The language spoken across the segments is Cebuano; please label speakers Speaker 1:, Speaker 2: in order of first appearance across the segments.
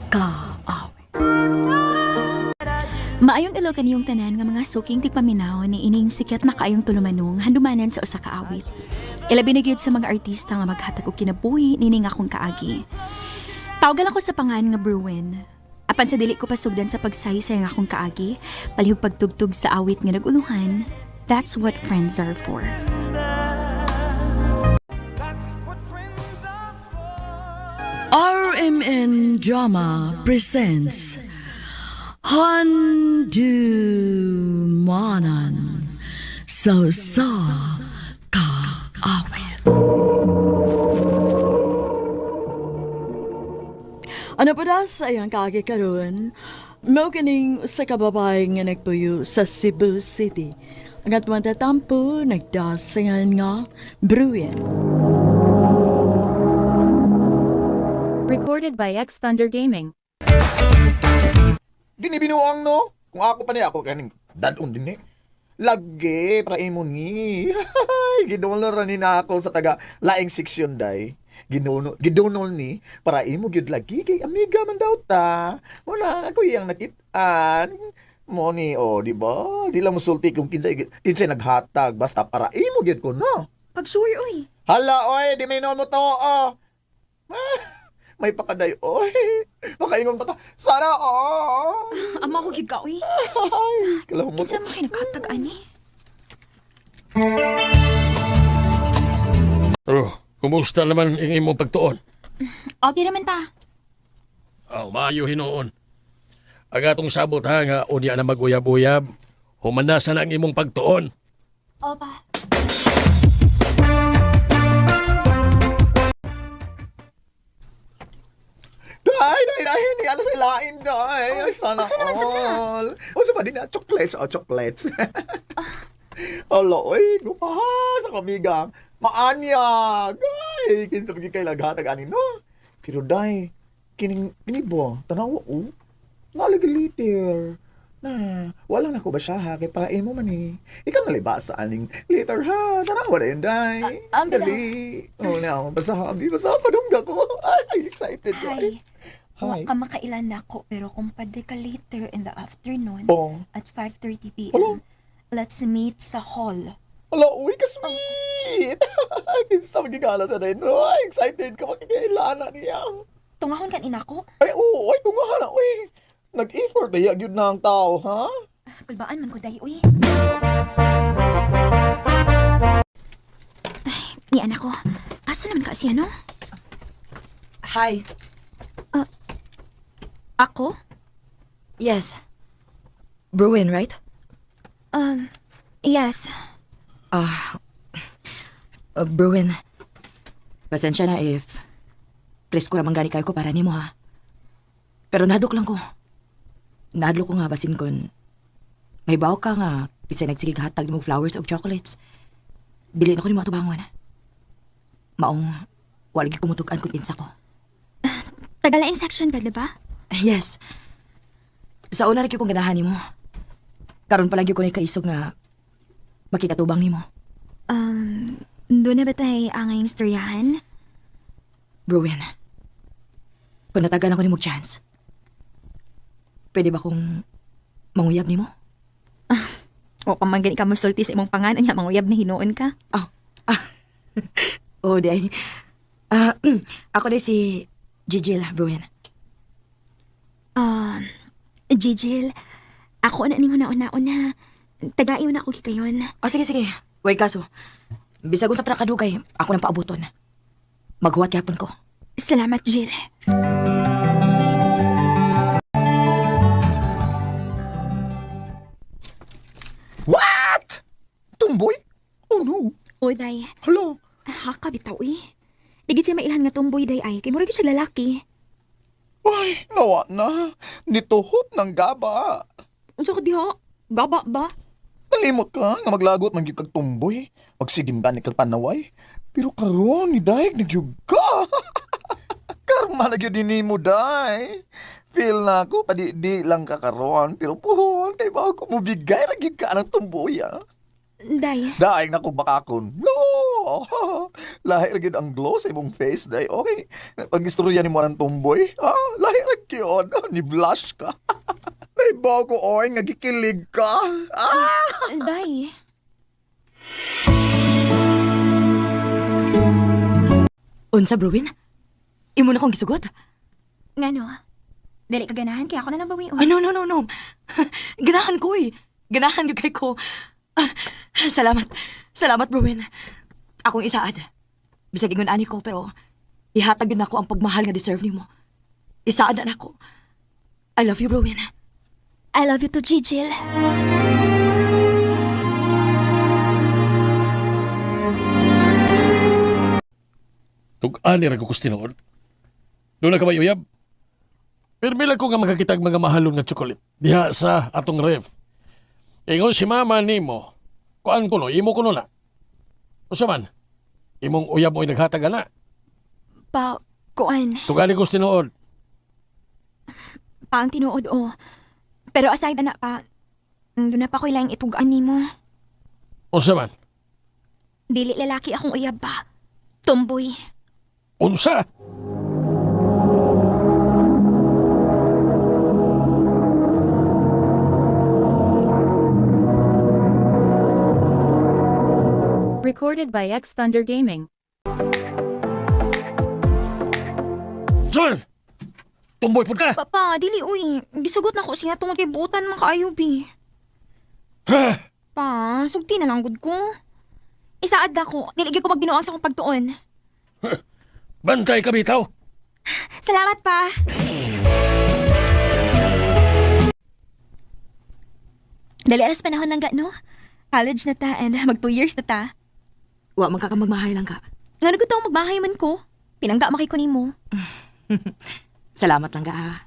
Speaker 1: Kaawit. Maayong ilo kaniyong tanan nga mga suking tigpaminaw ni ining sikat na kaayong tulumanong handumanan sa usa ka awit. Ilabi na gyud sa mga artista nga maghatag og kinabuhi nining akong kaagi. Tawagan ako sa pangan nga Bruin. Apan sa dili ko pasugdan sa pagsaysay nga akong kaagi, palihog pagtugtog sa awit nga naguluhan, that's what friends are for.
Speaker 2: RMN Drama presents Handu Manan So Sa Kaawit. Ano pa das ay ang kaagi karon? Mao kining usa ka babae nga nagpuyo sa Cebu City. Ang atong tatampo nagdasingan nga Bruin.
Speaker 3: Recorded by X Thunder Gaming.
Speaker 4: Dinibinuang no? Kung ako pa niya, ako kaning dadon din eh. Lagi, para imo ni. Gidunol ra ni na ako sa taga laing seksyon day. Ginuno, gidunol ni para imo gyud lagi kay amiga man daw ta. Wala ako iyang nakitaan. Mo ni oh, di ba? Di lang musulti kung kinsay kinsay naghatag basta para imo gyud ko no.
Speaker 1: Pag-sure, oy.
Speaker 4: Hala oy, di may noon mo to oh. Ah, may pakaday oy. Makaingon pa ta. Sana oh.
Speaker 1: Ama ko gyud ka, oy.
Speaker 4: Ay, kailangan mo
Speaker 1: Kinsa man kay naghatag ani?
Speaker 5: Oh, kumusta naman ang imong pagtuon?
Speaker 1: Okay naman pa.
Speaker 5: Aw, maayo hinuon. Ang atong sabot ha nga unya na maguyab-uyab, humanasa na ang imong pagtuon.
Speaker 1: Opa.
Speaker 4: Day, day, day, hindi alas sa lain, day. Ay, sana
Speaker 1: unsa naman sana?
Speaker 4: all. Unsa pa din na? Chocolates, oh, chocolates. Hala, oy, gupaha sa kamiga. Maanyag. Ay, kinsa pagi kay laghatag ani no. Pero day, kining kini ba? Tanawa oh. Nalagi liter. Na, wala na ko ba siya ha? Kay para imo man eh. Ikaw naliba sa aning liter ha. Tanawa na yun, day.
Speaker 1: Ah, ah,
Speaker 4: Dali. Oh, na, basta habi. Basta padungga ko. Ay, excited ko.
Speaker 1: Hi. Wa
Speaker 4: Hi.
Speaker 1: ka makailan nako pero kung pwede ka later in the afternoon
Speaker 4: Oh.
Speaker 1: at 5:30 p.m.
Speaker 4: Hello?
Speaker 1: Let's meet sa hall.
Speaker 4: Hala, uy, ka-sweet! Kinsa magigala sa din. Ay, excited ka makikailana niya.
Speaker 1: Tungahon kan inako.
Speaker 4: Ay, oo, ay, tungahan na, uy. Nag-effort ba yun na ang tao, ha?
Speaker 1: Kulbaan man ko day uy. Ay, ni anak ko. Asa naman ka siya no?
Speaker 2: Hi.
Speaker 1: Ako?
Speaker 2: Yes. Bruin, right?
Speaker 1: Yes.
Speaker 2: Ah, Bruin. Pasensya na if please ko ramang gani kayo ko para nimo ha. Pero nadok lang ko. Nadlok ko nga basin kon may bawo ka nga bisa nagsigig hatag mo flowers og chocolates. Dili na ko nimo atubangon. Maong wala gyud kumutug-an kung kinsa ko.
Speaker 1: Tagalaing section ka, di ba?
Speaker 2: Yes. Sa una ra gyud kong ganahan nimo. Karon pa lang gyud ko na kaisog nga makikatubang nimo.
Speaker 1: Doon na ba tayo ang istoryahan?
Speaker 2: Bruin, kung natagan ako ni mo chance, pwede ba kong manguyab nimo?
Speaker 1: O kung man gani ka mosulti sa imong pangalan niya, manguyab na hinuon ka.
Speaker 2: Oh, ah. Oh, day. Ah, ako na si Gigi Bruin.
Speaker 1: Ah, Gigil, ako na ning una-una-una. Tagaiw na ako gikayon.
Speaker 2: Oh, sige, sige. Way kaso. Bisag unsa pa nakadugay, ako nang paabuton. Maghuwat yapon ko.
Speaker 1: Salamat, Jill.
Speaker 4: What? Tumboy? Oh, no.
Speaker 1: O, day.
Speaker 4: Hala.
Speaker 1: Haka bitaw eh. Digit siya mailhan nga tumboy day ay kay murag siya lalaki.
Speaker 4: Ay, nawa na. Nituhop ng gaba.
Speaker 1: Unsa ka diha? Gaba ba?
Speaker 4: Nalimot ka nga maglagot man gyud kag tumboy. Magsigim gani kag panaway. Pero karon ni Daig nagyug ka. Karma na gyud ni mo, Day. Feel na ako, padi-di lang ka karon. Pero puhon, kay bago ko mubigay, ra gyud ka ng tumboy, ah.
Speaker 1: Day,
Speaker 4: Daing na kog bakakon. No! Lahi ra gyud ang glow sa imong face, day. Okay. Pag istorya nimo ang tomboy, ah, lahi ra gyud. Ni blush ka. Naibaw ko, oy, nga gikilig ka. Ah!
Speaker 1: Day.
Speaker 2: Unsa, Brewin? Imo na kong gisugot?
Speaker 1: Ngano? Dili ka ganahan kaya ako na lang bawion.
Speaker 2: Ah, no, no, no, no. Ganahan ko eh. Ganahan gyud kay ko. Ah, salamat. Salamat, Brewin. Akong isaad. Bisag ingon ani ko, pero ihatag gyud nako ang pagmahal nga deserve nimo. Isaad na nako. I love you, Brewin.
Speaker 1: I love you too, Gigil.
Speaker 5: Tug-ani ra ko tinuod. Doon na ka ba uyab? Pirmi lang ko nga makakitag mga mahalon nga tsokolit. Diha sa atong ref. Ingon si mama nimo, kuan ko no, imo ko no na. Usa man, imong uyab mo'y naghatag ana.
Speaker 1: Pa, kuan.
Speaker 5: Tug-ani ko tinuod.
Speaker 1: Pa ang tinuod, oh. Pero aside na pa, doon na pa ko'y laing itugaan nimo.
Speaker 5: Unsa man?
Speaker 1: Dili lalaki akong uyab ba? Tomboy.
Speaker 5: Unsa?
Speaker 3: Recorded by X Thunder Gaming.
Speaker 5: Unsa man? Tumboy pud ka.
Speaker 1: Papa, dili uy. Gisugot na ko siya tungod kay buutan man kaayo bi.
Speaker 5: Ha?
Speaker 1: Pa, sugti na lang gud ko. Isaad na ko. Dili gyud ko magbinuang sa akong pagtuon.
Speaker 5: Bantay ka bitaw.
Speaker 1: Salamat pa. Dali aras panahon lang ga, no? College na ta and mag 2 years na ta.
Speaker 2: Wa man ka ka magmahay lang ka.
Speaker 1: Nga nagud taong magbahay man ko. Pinangga makay ko nimo.
Speaker 2: Salamat lang ka ha.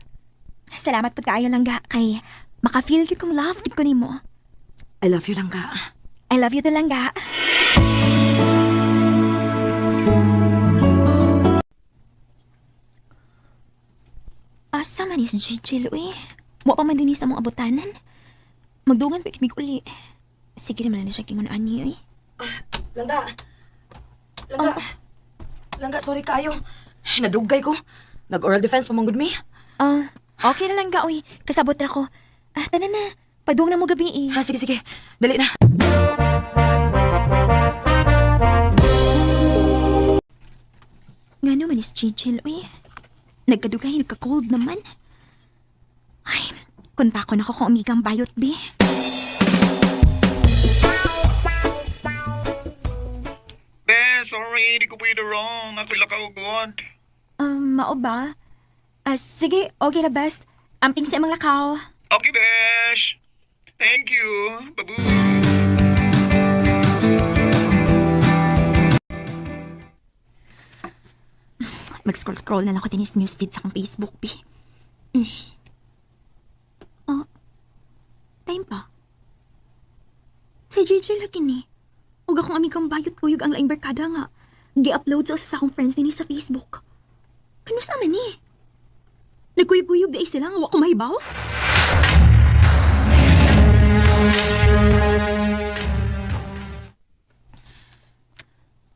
Speaker 1: Salamat pud kaayo lang ga kay maka-feel gyud kong love gid ko nimo.
Speaker 2: I love you lang ka.
Speaker 1: I love you talaga. Asa man is Gigi, uy? Mo pa man din sa mong abutanan. Magdungan pa ikmig uli. Sige naman na siya kingon ani, uy.
Speaker 2: Langga. Langga. Langga, sorry kaayo. Nadugay ko. Nag-oral defense pa man gud mi.
Speaker 1: Ah, okay na lang ga, uy. Kasabot ra ko. Ah, tanan na. Padung na mo gabi, eh.
Speaker 2: Ha, sige, sige. Dali na.
Speaker 1: Nga naman is Gigi, uy. Nagkadugay, nagka-cold naman. Ay, kontakon ako kung amigang bayot, be.
Speaker 6: Be, sorry, di ko pwede wrong. Ako lakaw god.
Speaker 1: Mao ba? Ah, sige, okay na best. Amping sa imong lakaw.
Speaker 6: Okay, Besh. Thank you. Babu.
Speaker 1: Mag-scroll-scroll na lang ako dinis newsfeed sa akong Facebook, bi. Mm. Oh, time pa. Si JJ lagi ni. Ug akong amigang bayot kuyog ang laing barkada nga. Gi-upload sa usa sa akong friends dinhi sa Facebook. Ano sa man ni? Nagkuyog-kuyog di ay sila nga wa ko mahibaw?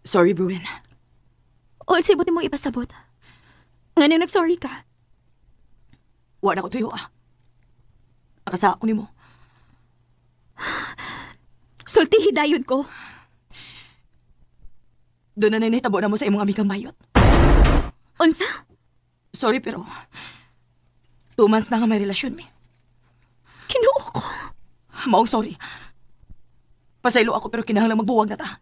Speaker 2: Sorry, Bruin.
Speaker 1: O sa ibuti mo ipasabot. Nga nang nag-sorry ka.
Speaker 2: Wa na ko tuyo ah. Akasa ako nimo.
Speaker 1: Sulti hidayon ko.
Speaker 2: Doon na nahitabo na mo sa imong amigang mayot.
Speaker 1: Unsa?
Speaker 2: Sorry pero 2 months na nga may relasyon mi.
Speaker 1: Kinuo ko.
Speaker 2: Maong sorry. Pasaylo ako pero kinahanglan magbuwag na ta.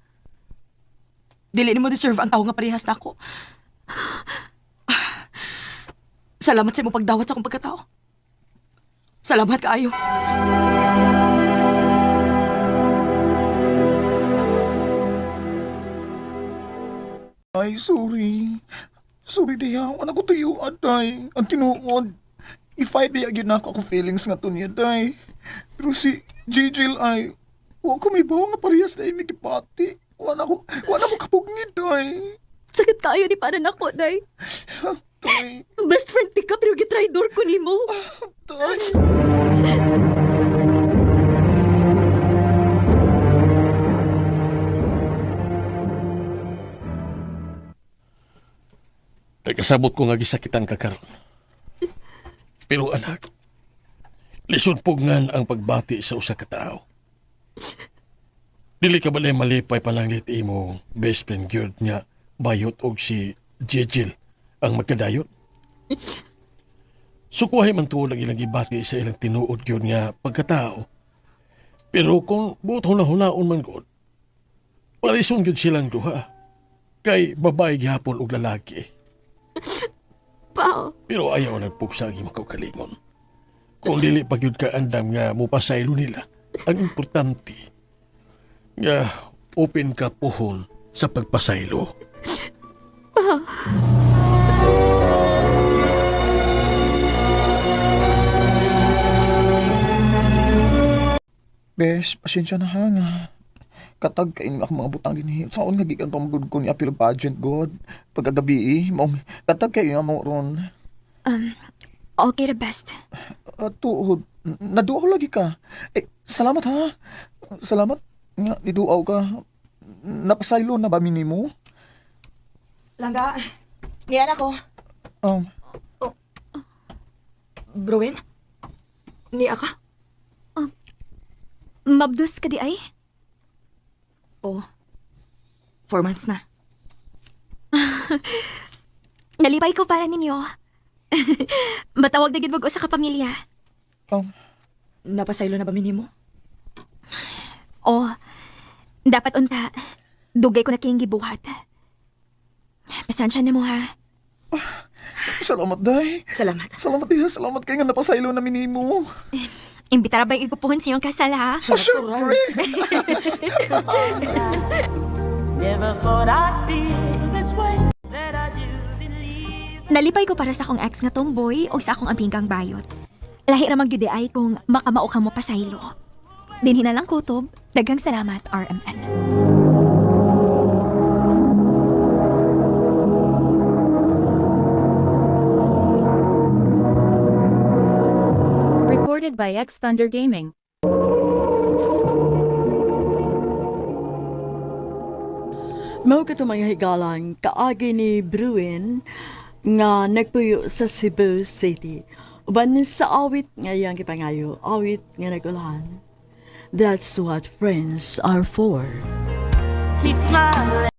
Speaker 2: Dili nimo deserve ang tao nga parehas na ako. Salamat sa imong pagdawat sa akong pagkatao. Salamat kaayo.
Speaker 4: Ay, sorry. Sorry diha. Wala ko tuyo, aday. Ang tinuod. I-fight diya gyud na ako akong feelings nga to niya, day. Pero si Gigi ay, wa ko may bawa nga parehas na imi gipati. Wala ko kapugnid, day.
Speaker 1: Sakit kayo ni para nako, day.
Speaker 4: Day,
Speaker 1: Best friend ti ka pero gitraidor ko nimo.
Speaker 4: day.
Speaker 5: Kasabot ko nga gisakitan ka karon. Pero anak, lisod pugngan ang pagbati sa usa ka tawo. Dili ka balay malipay pananglit imo best friend gyud nga bayot og si Jejil ang magkadayon. Sukuhay man tuod ang ilang gibati sa ilang tinuod gyud nga pagkatao. Pero kung buot hunahunahon man gud, parison gyud silang duha. Kay babae gihapon og lalaki.
Speaker 1: Pa,
Speaker 5: Pero ayaw nagpugsa ang imong kaugalingon. Kung dili pa gyud ka andam nga mupasaylo nila, ang importante nga open ka puhon sa pagpasaylo.
Speaker 4: Bes, pasensya na ha nga. Katag kain ako mga butang dinhi. Saon nga gikan pa magud ko ni apil pageant god. Pagkagabi eh, maong katag kayo nga mo ron.
Speaker 1: Okay the best.
Speaker 4: Tuod, naduaw lagi ka. Eh, salamat ha. Salamat nga niduaw ka. Napasaylo na ba minimo?
Speaker 2: Langga, niyan ako. Bruin? Niya ka?
Speaker 1: Mabdos ka di ay?
Speaker 2: Oo. 4 months na.
Speaker 1: Nalipay ko para ninyo. Matawag na gid mag usa ka pamilya.
Speaker 2: Napasaylo na ba minimo?
Speaker 1: Oh, dapat unta. Dugay ko na kining gibuhat. Pasensya na mo ha.
Speaker 4: Salamat day.
Speaker 2: Salamat.
Speaker 4: Salamat diha, salamat kay nga napasaylo na minimo.
Speaker 1: Imbitara ba yung ipupuhon sa iyong kasal ha?
Speaker 4: Oh, syempre.
Speaker 7: Never thought I'd feel this way, that I do believe.
Speaker 1: Nalipay ko para sa akong ex nga tomboy o sa akong amigang bayot. Lahi ra man gyud di ay kung makamao ka mo pasaylo. Dinhi na lang kutob. Daghang salamat, RMN.
Speaker 3: Recorded by X Thunder Gaming.
Speaker 8: Mao kato mga higalang kaagi ni Bruin nga nagpuyo sa Cebu City. Uban sa awit nga iyang gipangayo, awit nga nagulahan. That's what friends are for.
Speaker 7: Keep smiling.